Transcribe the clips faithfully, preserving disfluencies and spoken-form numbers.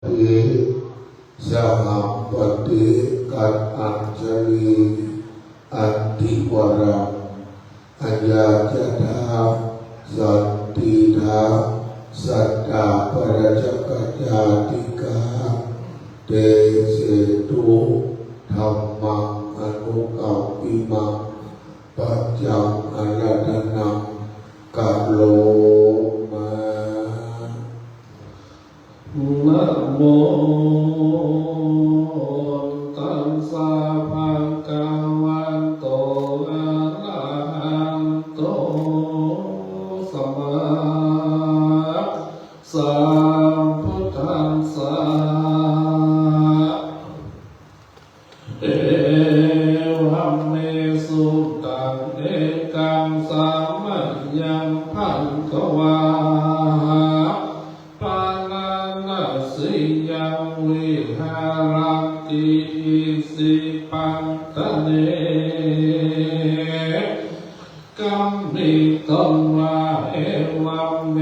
ติ สหัมปติ กัตอัญจลี อันติวรัง อายาจาธา สันติธา สัตตาปะราชกจาติกา เตเสตุ ธัมมัง อนุกัมปิมัง ปัจจัง อาราธนัง กะโรมะ นะโมตัสสะ ภะคะวะโต อะระหะโต สัมมาสัมพุทธัสสะ เอวัมเม สุตัง เอกัง สะมะยัง ภะคะวา ปะราณะสียัง วิหะระติ อิสิปัตตะเน กัมมิตวา เอวัมเม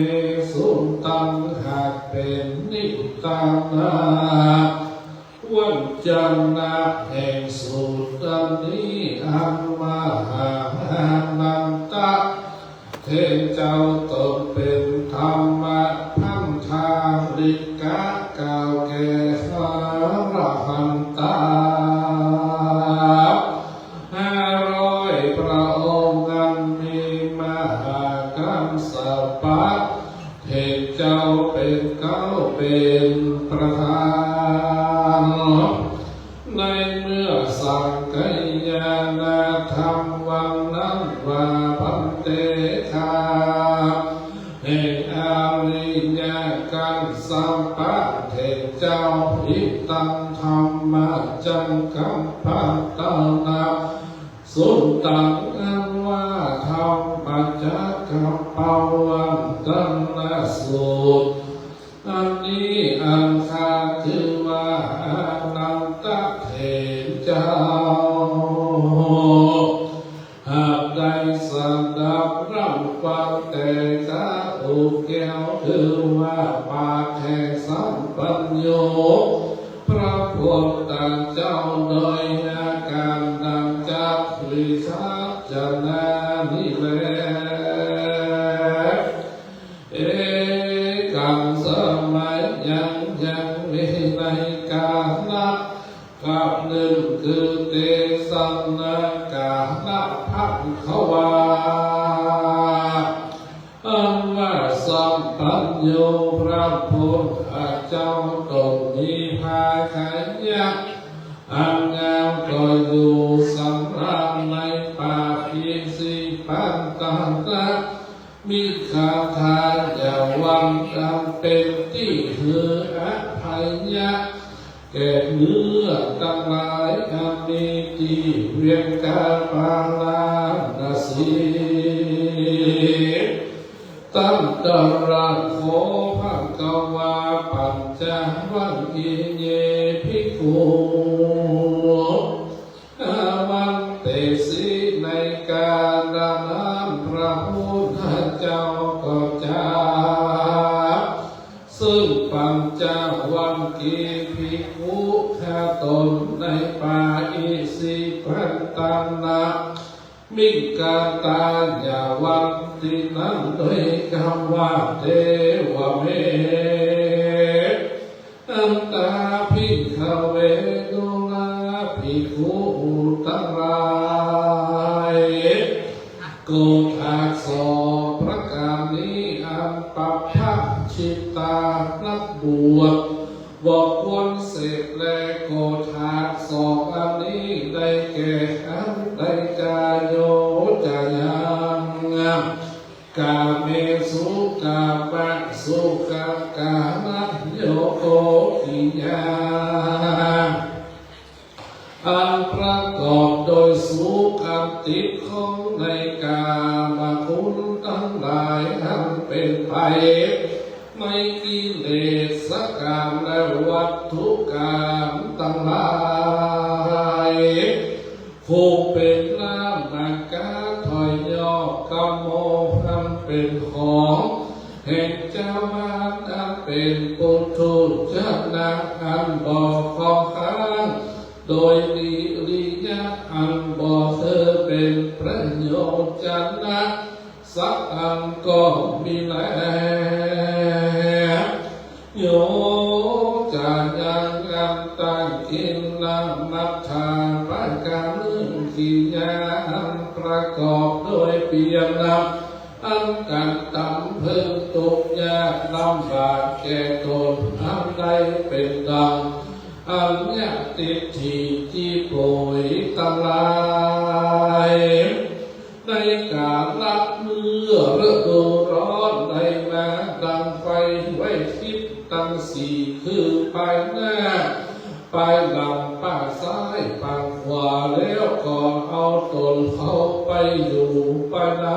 สุตัง หากเป๋นนิทาน วัจจะแห่งสูตรอันนี้ อันมหาอานันทะเถรเจ้าตนเป๋นธรรมพันธาริกะ กล่าวแก่อรหันตาห้าร้อยพระองค์ อันมีมหากัสสปะ เถรเจ้าเป๋นเก๊าเป๋นประธาน ในเมื่อสังคายนาธรรมวันนั้นว่า ภันเต ข้าแห่งอริยะกัสสปะเถรเจ้า อิตัง ธัมมะจักกัปปะวัตตนะ สุตตัง อันว่าธรรมจักกัปปวัตตนสูตร อันนี้อันข้าคือว่าอานันทะเถรเจ้า หากได้สดับร่ำฟังแต่ข้าองค์แก้ว คือว่าปากแห่งสัมปัญโญ พระพุทธเจ้าโดยอาการดังจักริชาจนานี้แล เอกัง สะมะยัง ยังมีในกาละกับหนึ่ง คือเตสะนะกาละ ภะคะวา อันว่าสัมปัญโญ พระพุทธเจ้าตนมีพาขะยะอันงามก็อยู่สำราญในป่าอิสิปัตตนะมิคทายวัน อันเป๋นตี้หื้ออภัยยะ แก่เมื่อตังหลาย อันมีตี้เวียงกาปาลาณสี ตันตะระโข ภะคะวา ปัญจวัคคีเย ภิกขุ อาวันเตสิ ในกาละนั้นพระพุทธเจ้าก็จัก ซึ่งปัญจวัคคีย์ภิกขุข้าตนในป่าอิสิปัตตนะมิคทายวันตี้นั้นด้วยกำว่า เอวัมเม อันตา ภิกขะเว ดูราภิกขุตังหลาย โกฏฐักษสองประก๋านนี้อันปัพพะชิตานักบวชบ่ควรเสพแล โกฏฐักษสองอันนี้ได้แก่อันใด กาโย จะยัง กาเมสุ กามะสุขัง กามะโยโก กิริยา อันประกอบโดยสุขอันติดข้องในกามคุณตังหลายอันเป๋นไปในกิเลสกามและวัตถุกามตังหลาย ผู้เป๋นลามกะถอยย่อกำโม อันเป๋นของแห่งจาวานอันเป๋นปุถุ ชนะอันบ่ครองค้าง โดยวิริยะอันบ่หื้อเป๋นประโยชน์ จะนะ สักอันก็มีแล โย จะยังอันตั้งกิลมัฏฐาประการนึ่ง กิริยาอันประกอบโดยเปียรนะ อันกั๋นตำเพิ่งตุ๊กข์ยากลำบากแก่ต๋น อันได้เป๋นดัง อัญญทิฏฐิ ตี้โปรยตังหลาย ในก๋าละเมื่อฤดูร้อนได้มาดังไฟไว้ทิศตังสี่ คือปายหน้า ปายหลัง ปายซ้าย ปายขวา แล้วก็เอาต๋นเข้าไปอยู่ปายใน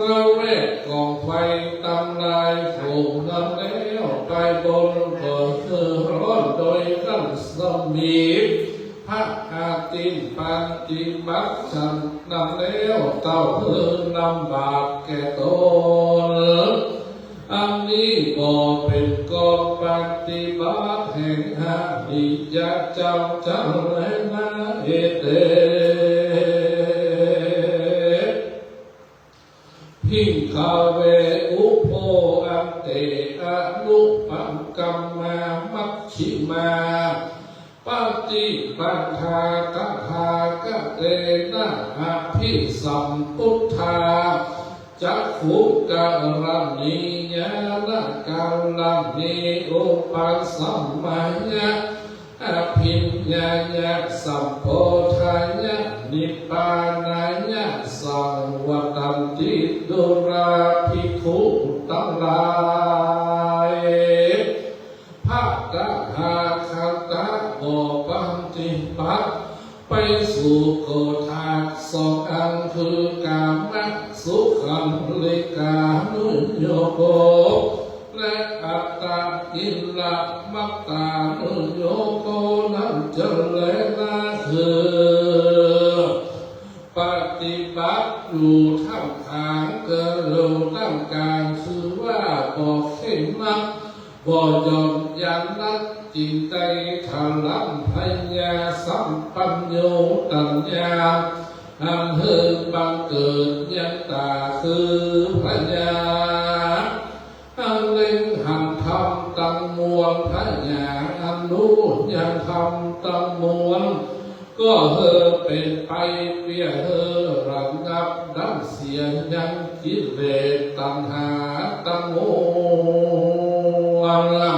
ระแวกก๋องไฟตำลายโขงนั้นแล้ว ปายบนก็หื้อฮ้อนโดยรัศมี พระอาทิตย์ปฏิบัติฉันนั้นแล้ว เต้าหื้อลำบากแก่ต๋น อันนี้บ่เป๋นก๋องปฏิบัติแห่งอริยะเจ้าจังแลนา เอเต ภิกขะเว อุโพ อันเต อนุปกัมมา มัชฌิมา ปฏิปทา ตถาคเตนะ อภิสัมพุทธา จักขุกรณี ญาณกรณี อุปสัมมายะ อภิญญายะ สัมโพธายะ นิพพานายะ สังวัตตันติ ดูราภิกขุตังหลาย พระตถาคตะบ่ปฏิบัติ ไปสู่โกฏฐักสองอัน คือกามสุขัลลิกานุโยโก และอัตตกิลมัตตานุโยโกนั้นจังแลนา คือปฏิบัติอยู่ท่ามกลาง เกิดอยู่ท่ามกลาง คือว่าบ่เข่งนัก บ่หย่อนยานนัก จึงได้ถลัมพญาสัมปัญโญตัญญา อันหื้อบังเกิดยังต๋าคือพญา อันเล็งหันธรรมตังมวล พญาอันฮู้ยังธรรมตังมวล ก็หื้อเป๋นไปเปื้อหื้อระงับดับเสียยังกิเลสตัณหาตังมว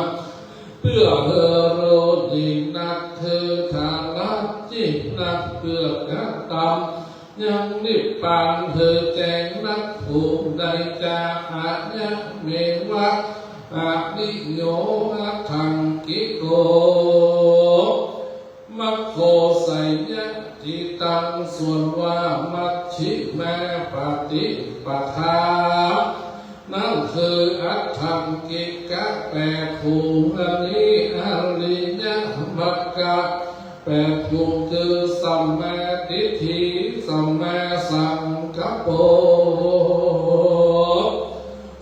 ล เปื้อหื้อฮู้ยิ่งนัก คือถนัดยิ่งนัก เปื้อกระตำยังนิพพาน หื้อแจ้งนัก ผู้ใดจา อะยะเมวะ อะริโย อัตถังกิโก มัคโค ไสยะทิฏฐัง ส่วนว่ามัชฌิมาปฏิปทา นั้นคืออัตถังกิกะแปดผูง อันนี้อริยมรรคแปดผูง คือสัมมาทิฏฐิ สัมมาสังกัปโป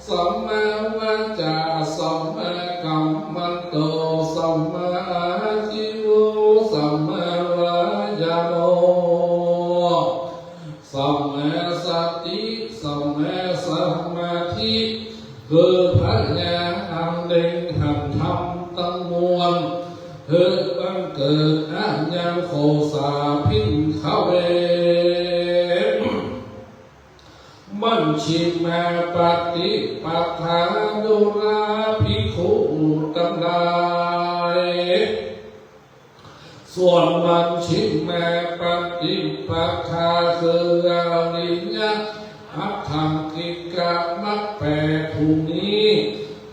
สัมมาวาจา สัมมากัมมันโต สัมมาอาชีวะ สัมมาวายาโม สัมมาสติ สัมมาสมาธิ คือพญาอันเล็งหันธรรมตังมวล หื้อบังเกิด อะยังโค สา ภิกขะเว มัชฌิมาปฏิปทา ดูราภิกขุตังหลาย ส่วนมัชฌิมาปฏิปทา คืออริยะอัตถังกิกะมรรคแปดผูงนี้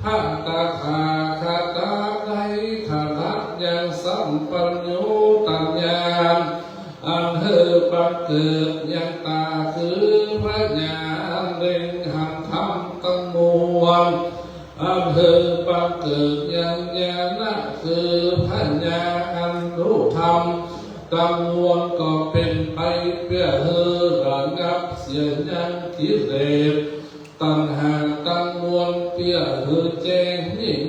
พระตถาคตะได้ถนัดยังสัมปัญโญตัญญา อันหื้อบังเกิดยังต๋าคือพญาอันเล็งหันธรรมตังมวล อันหื้อบังเกิดยังญาณะคือพญาอันฮู้ธรรมตังมวล ก็เป๋นไปเปื้อหื้อระงับเสียยังกิเลสตัณหาตังมวล เปื้อหื้อแจ้งยิ่ง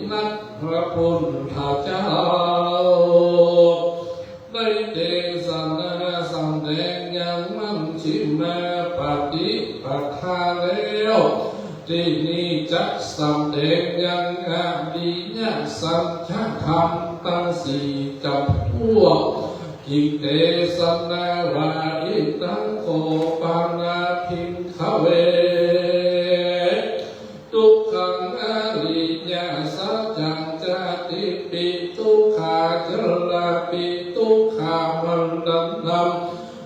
พระพุทธเจ้า ได้เตสนาสำแดงยังมัชฌิมาปฏิปทาแล้ว ตี้นี้จักสำแดงยังอริยสัจธรรมตังสี่จำพวก จึงเตสนาว่า อิตัง โข ปะนะ ภิกขะเว ทุกขัง อริยสัจจัง ชาติปิ ทุกขา ชราปิ ทุกขา มรณัม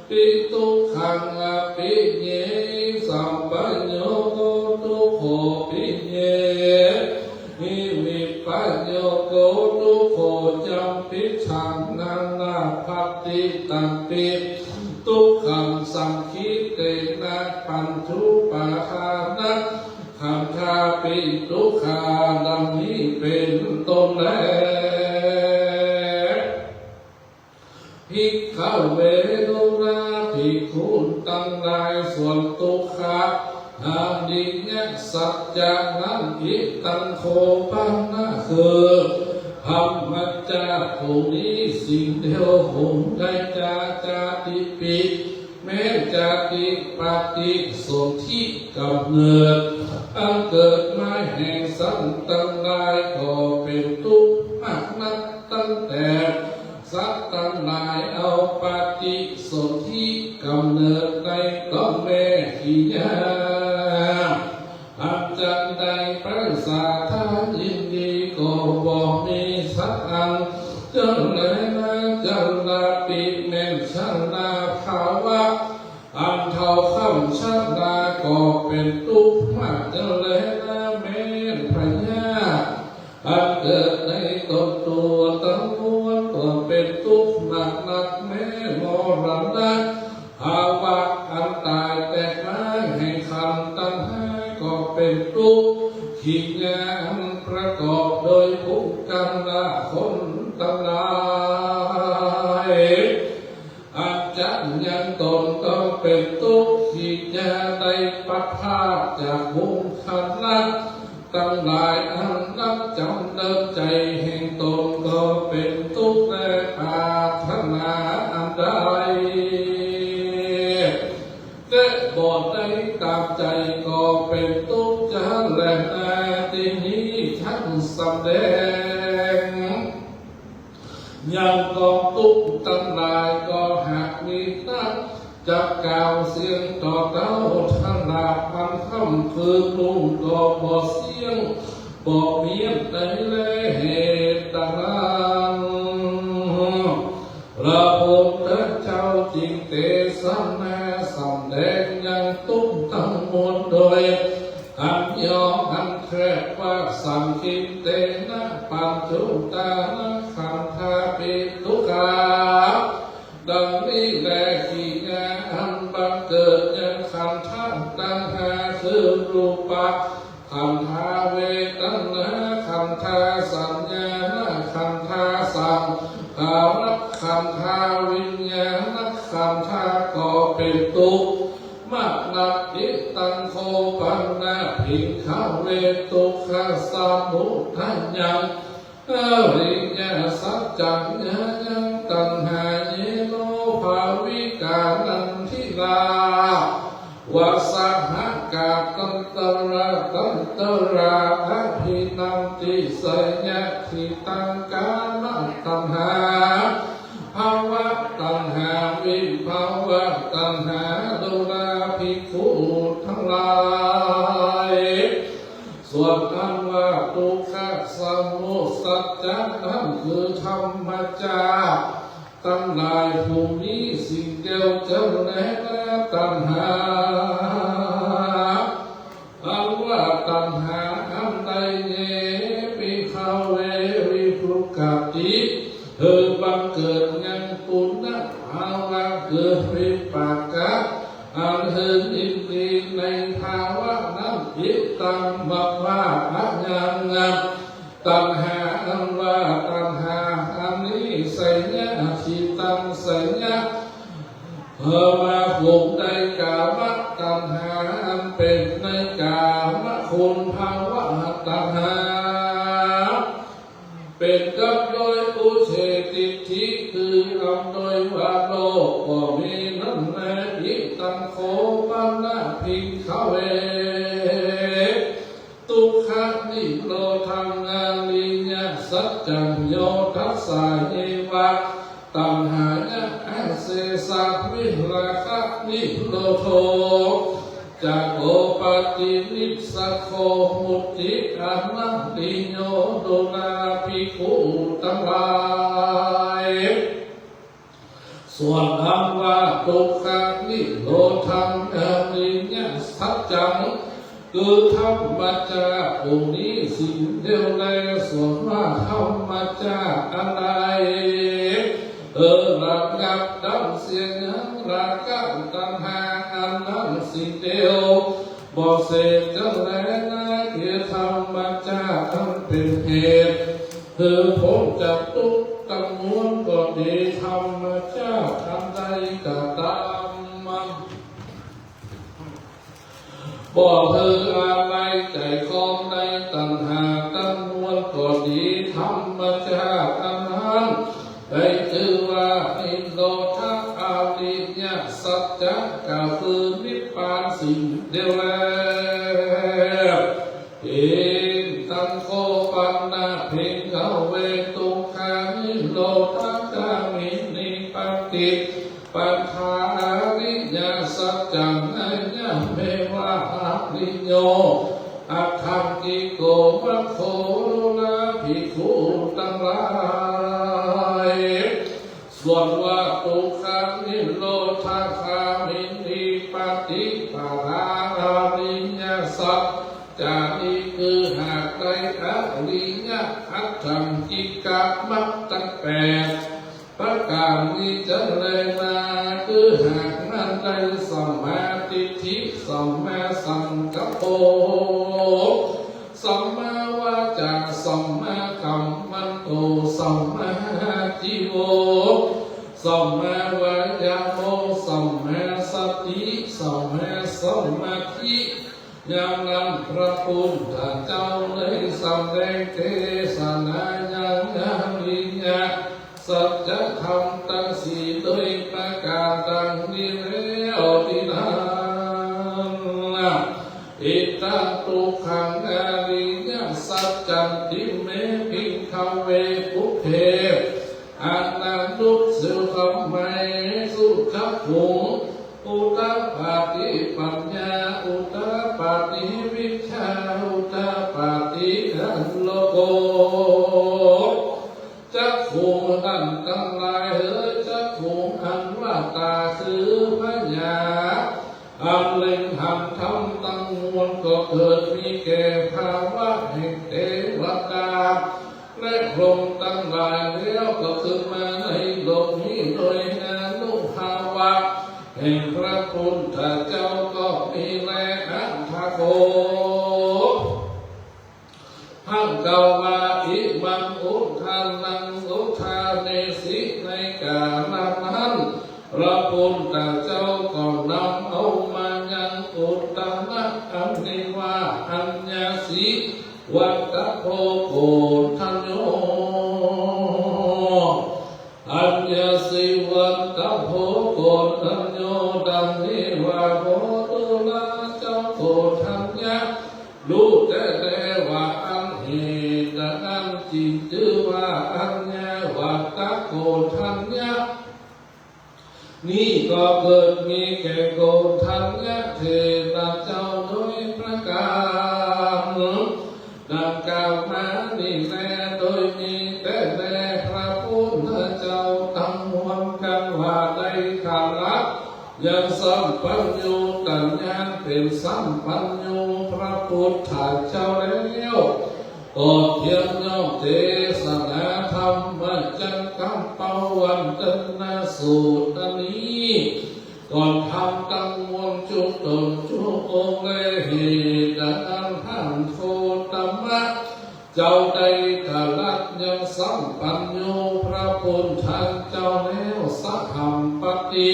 ปิ ทุกขัง อภิเยหิ สัพพะโยโค ทุกโข ปิเยหิ วิปะโยโค ทุกโข จัมปิชฌัง นานาภัตติตังปิ ทุกขัง สังขิเตนะ ปัญจุปาทานะ ขันธาปิ ทุกขา ดังนี้เป็นต้นแล ภิกขะเว ดูราภิกขุตังหลาย ส่วนทุกขะ อริยสัจจะนั้น อิตัง โข ปะนะ คือ ธัมมัจจะ ผู้นี้สิ่งเดียวหนใด จา ชาติปิ แม้นชาติ ปฏิสนธิ กำเนิด อันเกิดมาแห่งสัตว์ตังหลาย ก็เป๋นทุกข์มากนัก ตั้งแต่สัตว์ตังหลายเอาปฏิสนธิ กำเนิดในต๊องแม่ขี้ยา อันจักได้ไปสาธายินดี ก็บ่มีสักอัน ชะลา ชราปิ แม้นชราภาวะ อันเฒ่าค่ำชรา ก็เป๋นทุกข์มาก ชะลา แม้นพยาธิ อันเกิดในตนตัวตังมวล ก็เป๋นทุกข์มากนัก แม้นมรณะภาวะ อันต๋ายแตกมาแห่งครรภ์ตังห้า ก็เป๋นทุกข์ขี้ยา อันประกอบโดยบุคคละคนตังหลาย อันจักยังตนต้องเป๋นทุกข์ขี้ยา ได้พลัดพรากจากบุคคละตังหลาย อันนับจำเริญใจ๋แห่งตน ก็เป๋นทุกข์ และปรารถนาอันใด และบ่ได้ต๋ามใจ๋ ก็เป๋นทุกข์ ชะลา ตี้นี้จักสำแดงยังกองทุกข์ตังหลาย ก็หากมีนัก จักกล่าวเสี้ยงต่อเต้าทั้งหลาย อันค่ำคืนลุ่งก็บ่เสี้ยง บ่เมี้ยนใดแล เหตุดังนั้น พระพุทธเจ้าจึงเตสนาสำแดงยังทุกข์ตังมวลโดยอันย่ออันแคบว่า สังขิเตนะ ปัญจุปาทานะ ขันธาปิ ทุกขา ดังนี้แล ขี้ยา อันบังเกิดยังขันธะตังห้า คือรูปะ ขันธา เวทนาขันธา สัญญาขันธา สังขารขันธา วิญญาณขันธา ก็เป๋นทุกข์มากนัก อิตัง โข ปะนะ ภิกขะเว ทุกขะสมุทยัง อริยสัจจัง ญายัง ตัณหา เยโน ภาวิกา นันทิรา วะสะหะกา ตันตะระ ตันตะรา อะภินันทิ ไสยะทิตัง กามะตัณหา ภวะตัณหา วิภวะตัณหา ดูราภิกขุตังหลาย ส่วนอันว่าทุกขะสมุทยัจจะนั้น คือธัมมัจจะตังหลาย ผู้มีสิ่งเดียว จะแลนะ ตัณหา อันว่าตัณหาอันใด เย ภิกขะเว วิภุคติ คือบังเกิดยังปุณณภาวะ คือวิปากะ อันหื้อยินดีในภาวะนั้น อิตัง บัดว่า อะยัง ตัณหา อันว่าตัณหาอันนี้ ไสยะทิตัง ไสยะ เออ มาภูมิในกามตัณหา อันเป๋นในกามคุณภาวะตัณหา เป๋นกับโดยอุเฉททิฏฐิ คืออำนวยว่าโลกบ่มีนั้นแล อิตัง โข ปะนะ ภิกขะเว ทุกขะนิโรธัง อริยะสัจจัง โย ทัสสะ เยวะ ตัณหายะ อเสสะ วิราคะนิโรโธ จะ โข ปะตินิสสะโข มุตติ อนาริโย ดูรา ภิกขุตังหลาย ส่วนอันว่าทุกขะนิโรธัง อริยะสัจจัง คือธรรมจักผู้นี้สิ่งเดียวแล ส่วนว่าธรรมจักอันใด เออ ระงับดับเสียยังราคะตัณหาอันนั้นสิ่งเดียว บ่เสกจะแลนา คือธรรมจักอันเป๋นเหตุ คือป๊นจากทุกข์ตังมวลก็ดี ธรรมจักอันใดก็ต๋าม บ่หื้ออาลัยใจ๋คองในตัณหาตังมวลก็ดี ธรรมจักอันนั้นได้จื้อว่านิโรธะ อริยะสัจจะ ก็คือนิพพานสิ่งเดียวแล อิตัง โข ปะนะ ภิกขะเว ทุกขะนิโรธะ คามินี ปะติ ปะทา อริยะสัจจัง อะยัง เมวะ อะริโย อะทังกิโก มัคโค ดูรา ภิกขุตังหลาย ส่วนว่าทุกขะนิโรธะ คามินี ปะติปะทา อริยะสัจจะนี้ คือหากได้อริยะ อะทังกิกะ มัคตังแปด ประก๋านนี้จะแลนา คือหากนั้นได้สัมมาทิฏฐิ สัมมาสังกัปโป สัมมาวาจา สัมมากัมมันโต สัมมาอาจีโว สัมมาวายาโม สัมมาสติ สัมมาสมาธิ ยามนั้นพระพุทธเจ้าได้สำแดงเตสนายังอริยะสัจธรรมตังสี่โดยประก๋านดังนี้แล้ว ทีนั้น อิตัง ทุกขัง อริยะสัจจันติ เม ภิกขะเว ปุพเพ อะนาคุสสะ ธัมเมสุ จักขุง อุทปาติ ปัญญา อุทปาติ วิชชา อุทปาติ อะโลโก จักขุง ท่านตังหลายเหย จักขุง อันว่าต๋าคือปัญญา อันเล็งหันธรรมตังมวล ก็เกิดมีแก่ภาวะแห่งเตวตา และพรหมตังหลายแล้ว ก็คือมาในโลกนี้โดยอานุภาพะแห่งพระพุทธเจ้าก็มีแล อัฏฐะโข พระกล่าวว่า อิมัง อุทานัง อุทาเนสิ ในกาละนั้น พระพุทธเจ้าก็นำเอามายังอุทานอันนี้ว่า อัญญาสิ วัตโพ โกณฑัญโญ อัญญาสิ วัตโพ โกณฑัญโญ ดังนี้ว่า โห ดูรา เจ้าโกณฑัญญะ ฮู้แต๊แลว่าอันเหตุอันนั้นจึงจื้อว่าอัญญาวัตโกณฑัญญะ นี้ก็เกิดมีแก่โกณฑัญญะเถระเจ้าโดยประก๋านดังกล่าวมานี้แล โดยมีแต๊แล พระพุทธเจ้าตังมวลกั๋นว่าได้ขลัก ยังสัมปัญญูตญาณเป๋นสัมปัญญูพระพุทธเจ้าแล้ว ก็เตียมย่อมเตสนาธรรมจักกัปปวัตตนสูตรอันนี้ ก่อนธรรมตังมวลจุกต๋นจุกองค์แล เหตุอันนั้นท่านโคตมะ เจ้าได้ขลักยังสัมปัญญูพระพุทธเจ้าแล้ว สหัมปติ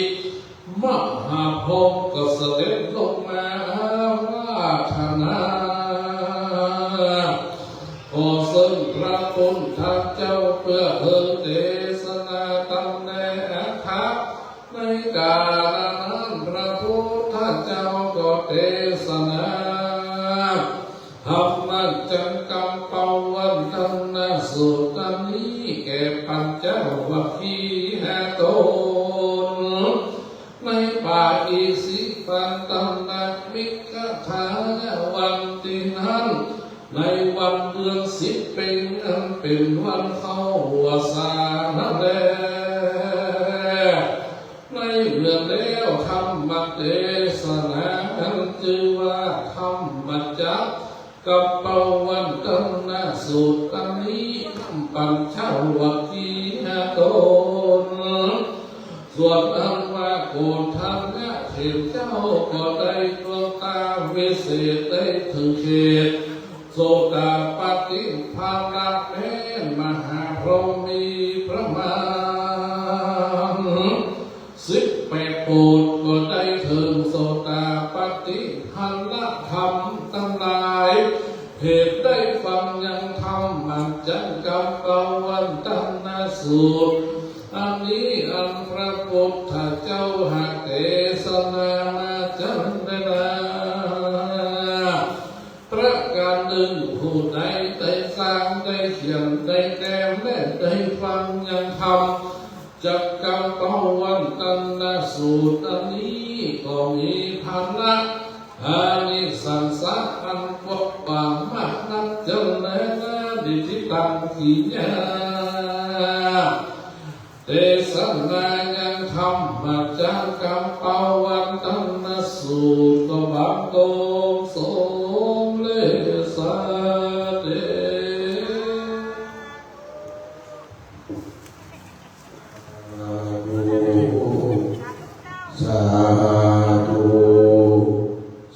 มหาพรหมก็เสด็จลงมาอาราธนา ขอเสริญ พระพุทธเจ้าเปื้อเปิงเตสนาต๋ามแลอัคคะ ในก๋าละนั้นพระพุทธเจ้าก็เตสนา ธัมมจักกัปปวัตตนสูตรอันนี้แก่ปัญจวัคคีย์ห้าต๋น ในป่าอิสิปัตตนมิกธายวัน ตี้นั้น ในวันเดือนสิบเพ็ญอันเป๋นวันเข้าพรรษานั้นแล ในเมื่อแล้วธัมมเตสนาอันจื้อว่าธัมมจักกัปปวัตตนสูตรอันนี้ ธัมมปัญจวัคคีย์ห้าต๋น ส่วนอันว่าโกณฑัญญะเถรเจ้าก็ได้ดวงต๋าวิเศษได้เถิงเขต โสตาปัตติผละแม้นมหาพรหมีประมาณสิบแปดโกฏ ก็ได้เถิงโสตาปัตติผละธรรมตังหลาย เหตุได้ฟังยังธัมมจักกัปปวัตตนสูตร อันนี้อันพระพุทธเจ้าหากเตสนามาจันเวลา ประก๋านนึ่ง ผู้ใดได้สร้าง ได้เขียน ได้แต้ม และได้ฟังยังธัมมจักกัปปวัตตนสูตรอันนี้ ก็มีผละอานิสังสะอันกว้างขวางมากนักจันแลนา ดิทิตัง กิริยา เตสนายังธัมมจักกัปปวัตตนสูตรก็บังคมสมเร็จสัตย์เต สาธุ สาธุ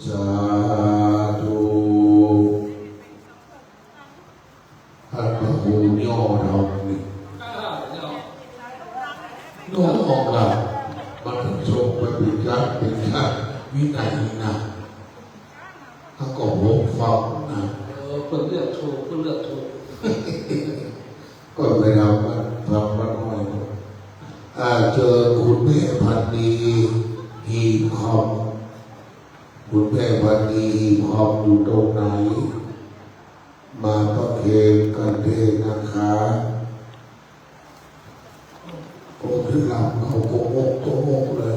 สาธุ อันพระครูย่อเรานี่ ย่อออกละ มันต้องส่งไปเป็นการเป็นการวินัยนี่นะ แล้วก็ผมฟังนะ เออ เปิ้นเลือกถูก เปิ้นเลือกถูก ก็ไปทำมัน ทำมันหน่อย อ่า เจอคุณแม่พันนี หีบคำ คุณแม่พันนี หีบคำ อยู่ตรงไหน มาประเคนกันเทศน์นะคะ โอ้ ขึ้นลำเขาโกงกโกงกเลย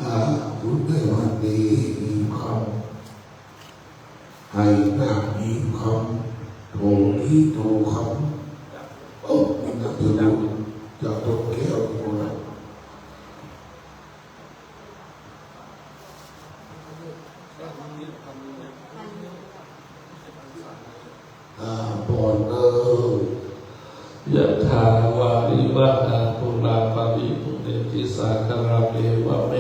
อ่า คุณแม่พันนี หีบคำ ไหหน้า หีบคำ โถนี้ โถคำ โอ้ มีหนังสือจากต้นแก้วโบราณ อ่า ปอนเนอร์ ยะถา วาริวะหา ปูรา ปะริปุเรนติ สาคารัง เอวะเม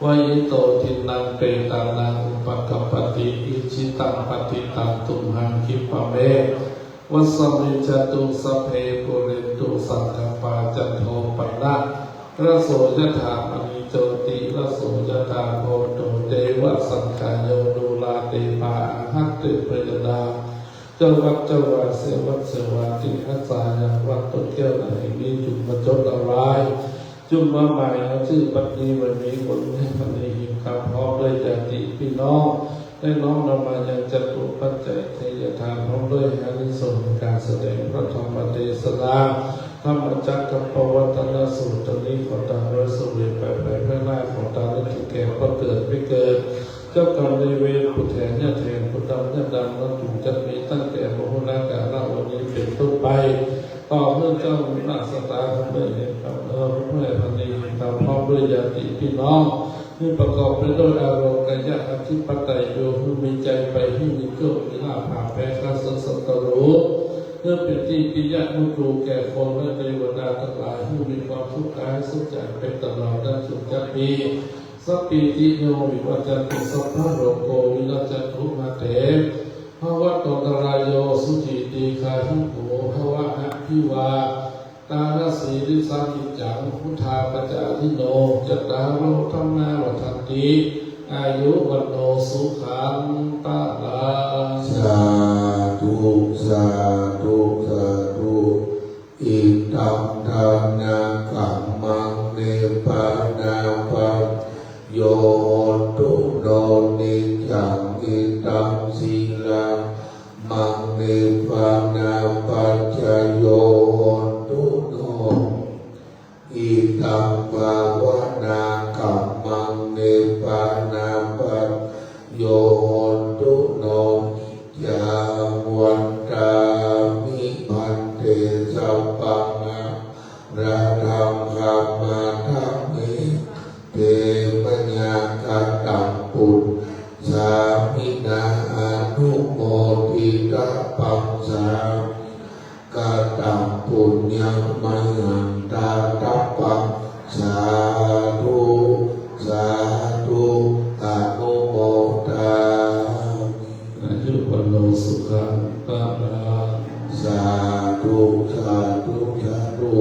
วะอิโต ทินนัง เปตานัง อุปะกัปปะติ อิจฉิตัง ปัตถิตัง ตุมหัง คิปะเม วะสะมิจจตุ สัพเพ ปูเรนตุ สังกัปปา จันโท ปันนะ ระโส ยะถา มะณี โชติ ระโส ยะถา โพนโต เต วะสังคาโย ดูรา เตปา อะหันติ พะยะธา เจ้าวัดเจ้าวา เสวัตเสวา ตี้ฮักษายังวัดต้นแก้วแห่งนี้ จุ่มมาจดเอาไว้ จุ่มมาหมายเอาจื้อ บัดนี้บัดนี้ คุณแม่พันนี หีบคำ พร้อมด้วยญาติปี้น้อง ได้น้อมนำมายังจตุปัจจัยไทยทาน พร้อมด้วยอานิสงส์แห่งการแสดงพระธรรมเทศนา ธัมมจักกัปปวัตตนสูตรนี้ ขอตาไว้เสวยไป ไปเพื่อหน้า ขอตาไว้ถึงแก่ผู้เกิดไม่เกิด เจ้ากรรมนายเวร ผู้แทนญาติแทน ผู้ดำญาติดำ นั้นจุ่งจักมีตั้งแต่มหุนากาละวันนี้เป๋นต้นไป ต่อเมื่อเจ้ามีหน้าสตาทำด้วยเห็นกรรม เออ เพื่อพันนี ตามพร้อมด้วยญาติปี้น้อง นี่ประกอบไปด้วยอาโรกยะอธิปไตยโย หื้อมีใจไป หื้อมีโชคมีลาภ ผ่าแพ้ข้าศึกศัตรู หื้อเป๋นตี้ปิยะมตรูแก่คนและเตวดาตังหลาย หื้อมีความสุขกายสุขใจไปตลอด นั้นจุ่งจักมี สัพพีติโย วิวัจจันตุ สัพพะโรโค วินัจจันตุ มาเต ภวัตวันตะราโย สุขี ดีฆายุโข ภวะ อภิวา ตานะสีลิสังกิจจัง พุทธาปัจจายิโน จัตตาโรธัมมาวัฑฒันติ อายุ วัณโณ สุขัง พลัง สาธุ สาธุ สาธุ อิทัง ทานะกัมมัง นิพพานาปัจจโย โหตุ โน นิจจัง อิทัง สีลัง มัง นิพพานาปัจจโย โหตุ โน อิทัง ภาวนากัมมัง นิพพานาปัจจโย โหตุ โน นิจจัง วัณฑามิ ภันเต สัพพัง อะระหัง สัมมาธัมเม เต มะยา กะตัง ปุญญา สามินา อนุโมทิตาปัง สา กะตัง ปุญญา มะยัง ตาตะปัง สาธุ สาธุ อนุโมทามิ อายุ วัณโณ สุขัง พลัง สาธุ สา